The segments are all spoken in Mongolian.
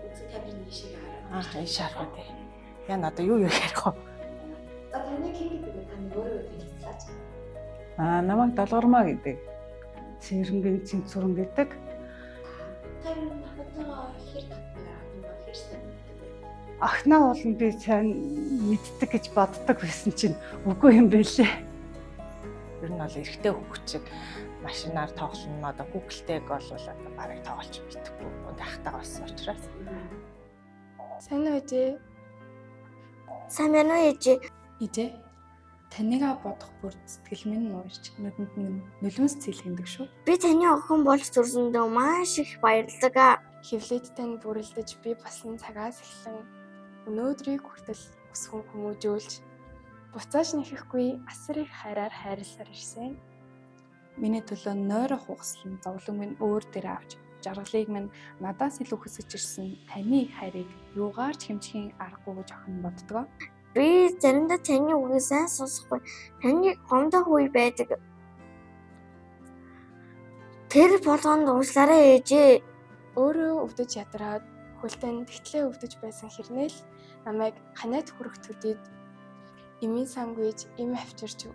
Үзэг тавирны шиг Аа, энэ шарах үү. Яа надаа юу юу ярих вэ? За таны хэн гэдэг вэ? Таны өөрөө танилцлаач. Аа, намайг Долгормаа гэдэг. Цэвэрнгийн цэнцүрэн гэдэг. Та ер нь охинтойгоо хэр татдаг аа? Хэр сайн мэддэг вэ? Охиноо бол би сайн мэддэг гэж боддог байсан чинь үгүй юм байлээ. Ер нь бол эрэгтэй хүүхчиг машинаар тоглоно. Одоо Google-тэйг бол одоо барыг тоглож мэдэхгүй. Тахтаа болсон учраас. Сайн уу ээжээ? Сайн байна уу ээжээ? Ээжээ. Таныгаа бодох бүр сэтгэл минь уурч нүдэнд минь нулимс цэлхэндэг шүү. Би таны охин болж төрсөндөө маш их баярлалаа. Аа. Хевлэд тань бүрэлдэж би болсон цагаас эхлэн өнөөдрийг хүртэл өсгөн хүмүүжүүлж буцааж нэхэхгүй асар их хайраар хайрласаар ирсэн. Миний төлөө нойрох хугаслан зовлон минь өөр дээр авч жаргалыг минь надаас илүү хүсэж ирсэн таны хайрыг юугаар ч хэмжихийн аргагүй гэж охин боддгоо. Би заримдаа таны үгийг сайн сонсохгүй. Таны гомдох үе байдаг. Тэр болгонд уучлаарай ээжээ. Өөрөө өвдөж ядраад хөлтөн тэгтлээ өвдөж байсан хэрнээ л намайг ханиад хүрэх төдийд эмийн сангвич эм авчирч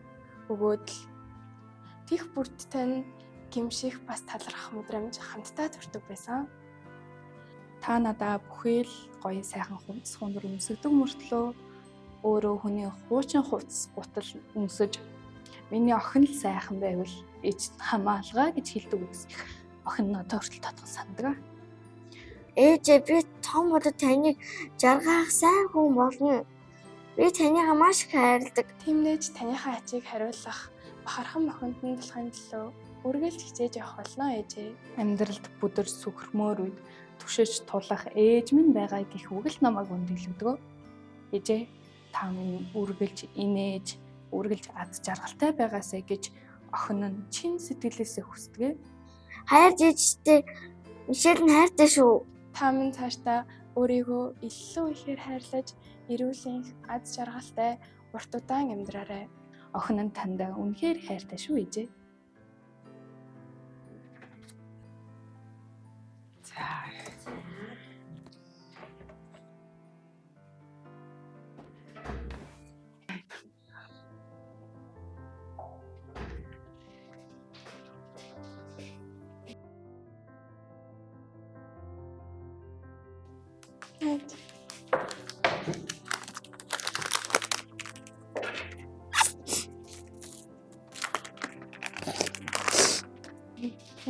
өгөөд л тех бүрт тань гимших бас талархах мэдрэмж хамтдаа төрдөг байсан. Та надаа бүхэл гоё сайхан хувцас хунар өмсгдөг мөртлөө өөрөө хүний хуучин хувцас гутал өмсөж миний охин л сайхан байвал ээж нь хамаалгаа гэж хэлдэг үгс охин надад хүртэл татхан сандаг. Ээжээ, би том болоод таныг жаргаах сайн хүн болно. Би таныгаа маш их хайрладаг. Тиймнээж таныхаа ачийг хариулах бахархан охинд нь болохын төлөө үргэлж хичээж явах болно ээжээ. Амьдралд бүдэр сүхэрмөр үед түшиж тулах ээж минь байгаа гэх үг л намайг үндэглэдэг. Ээжээ, та минь үргэлж инээж, үргэлж аз жаргалтай байгаасай гэж охин нь чин сэтгэлээсээ хүсдэг. Хайр ээжтэй Мишель нь хайртай шүү. Та минь цаашдаа өөрийгөө илүү ихээр хайрлаж, эрүүл энх, аз жаргалтай урт удаан амьдраарай. Охин нь таньдаа үнэхээр хайртай шүү ээжээ. За.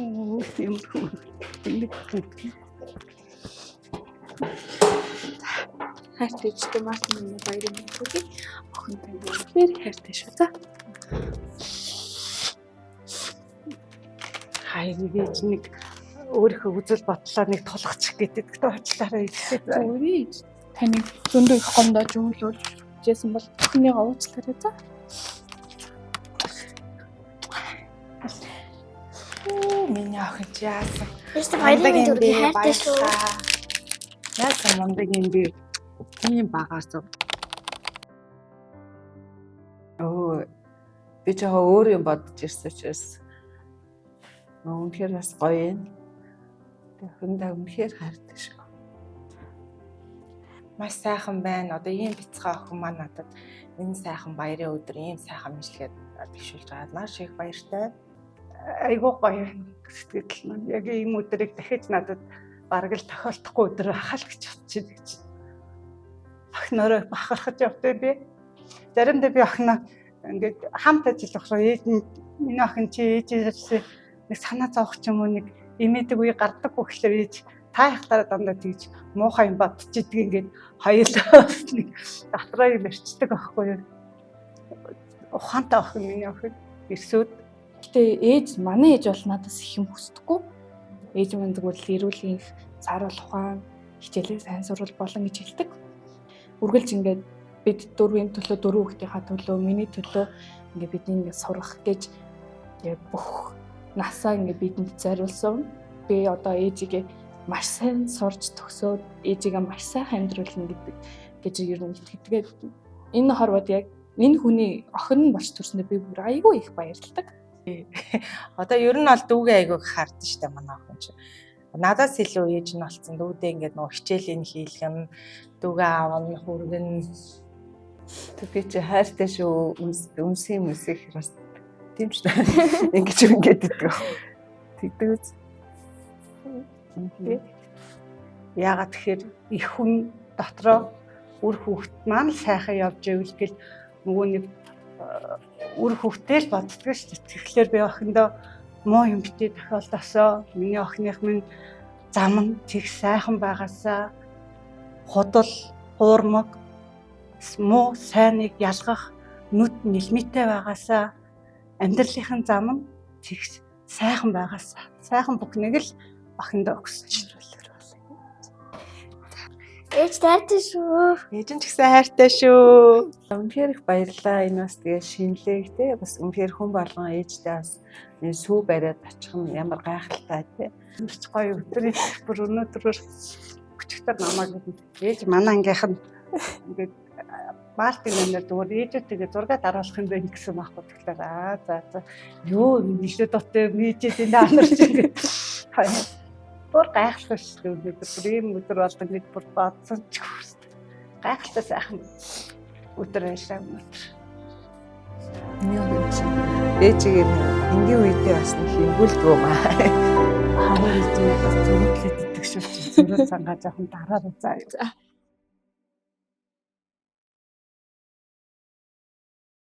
Оо, юм хүн. Хайртай ээжтэй Мартин минь баярын мэдээ. Охин танд үнэхээр хайртай шүү. За. Хайрыг ээж нэг өөрийнхөө үзэл бодлоо нэг тулгачих гэдэг уучлаарай ээжээ. Зүгээр ээж. Таныг зөндөө их гомдоож өвлөөл жисэн бол охиныгоо уучлаарай за. Оо, миний охин чи яасан? Ээжтэй баярын мэнд хүргэе, хайртай шүү. Яасан мундаг юм бэ? Тийм багаас. Өө, би жоо өөр юм бодож ирсэн учраас. Үнэхээр бас гоё юм. Охиндоо үнэхээр хайртай шүү. Маш сайхан байна. Одоо ийм бяцхан охин маань надад энэ сайхан баярын өдөр ийм сайхан мэдлэгээ бишүүлж байгаа. Маш их баяртай. Айгуу гоё сэтгэл маань. Яг ийм өдрийг дахиж надад бараг л тохиолдохгүй өдөр ахал гэж бодож байна гэж. Охиноороо бахархаж явдаг би. Заримдаа би охиноо ингээд хамт ажиллах руу ээж нь миний охин чи ээжээс нэг санаа зовох ч юм уу нэг имээдэг үе гардаг гэхлээр ээж та яхтараа дандаа тэгж муухай юм бодож идэг ингээд хоёулаа бас нэг дотроо юм ярьцдаг байхгүй юу. Ухаантай охин миний охин эрсүүд. Гэтэ ээж манай ээж бол надаас их юм хүсдэггүй. Ээж минь зүгээр л эрүүл энх, саруул ухаан, хичээлээ сайн сурвал болон гэж хэлдэг. Үргэлж ингээд бид дөрвийн төлөө, дөрөв хүүхдийнхаа төлөө, миний төлөө ингээд бидний ингээд сурах гэж ингээд бүх насаа ингээд бидэнд зориулсан. Би одоо ээжигээ маш сайн сурч төгсөөд ээжигээ маш сайхан амьдруулна гэдэг гэж ер нь итгэдэг. Энэ хорвоод яг энэ хүний охин нь болж төрсөндөө би бүр айгүй их баярлалдаг. Одоо ер нь бол дүүгээ айгүй хардсан штэ манай охин чинь. Надаас илүү ээж нь болцсон. Дүүдээ ингээд нөгөө хичээлийн хийлгэм, дүүгээ аавна, хүргэн. Тэг би чи хайртай шүү өмсгийн мүсэх бас тийм ч ингэж ингээд иддэг. Тэгдэг үз. Яагаад тэгэхээр их хүн дотроо үр хүүхэд маань л сайхан явж ивэл гэл нөгөө нэг үр хүүхдээ л боддог шүү дээ. Тэгэхээр би охиндоо муу юм битээ тохиолдосоо миний охиных минь зам нь тэг сайхан байгаасаа худал, хуурмаг, муу сайныг ялгах нүд нэлмитэй байгаасаа амьдралынхын зам нь тэг сайхан байгаасаа сайхан бүхнийг л охиндоо өгсөн. Ээж тайртай шүү. Ээж нь ч гэсэн хайртай шүү. Үнэхээр их баярлалаа. Энэ бас тэгээ шинэлэг те бас үнэхээр хүн болгон ээжтэй бас энэ сүү бариад очих нь ямар гайхалтай те. Ч гоё өдөр бүр өнөөдөр өчигдөр намайг ээж манай ангийнх нь ингээд Мартин нэр зүгээр ээжүүдтэйгээ зураг даруулах юм байна гэсэн байхгүй тэгэхээр аа за за юу нэлээд доттой ээжээд энэ анарч ингээд бүр гайхалтай шүү дээ өнөөдөр бүр ийм өдөр болдог гэж бүр бодсон ч үгүй гайхалтай сайхан өдөр байлаа өнөөдөр. Миний хувьд чинь ээжигээ энгийн үедээ бас нэг хингүүлдгүү маа. Харин ээжээ бас зөрүүдлээд идэх шүү чи зөрүү цангаа жоохон дараарай заа.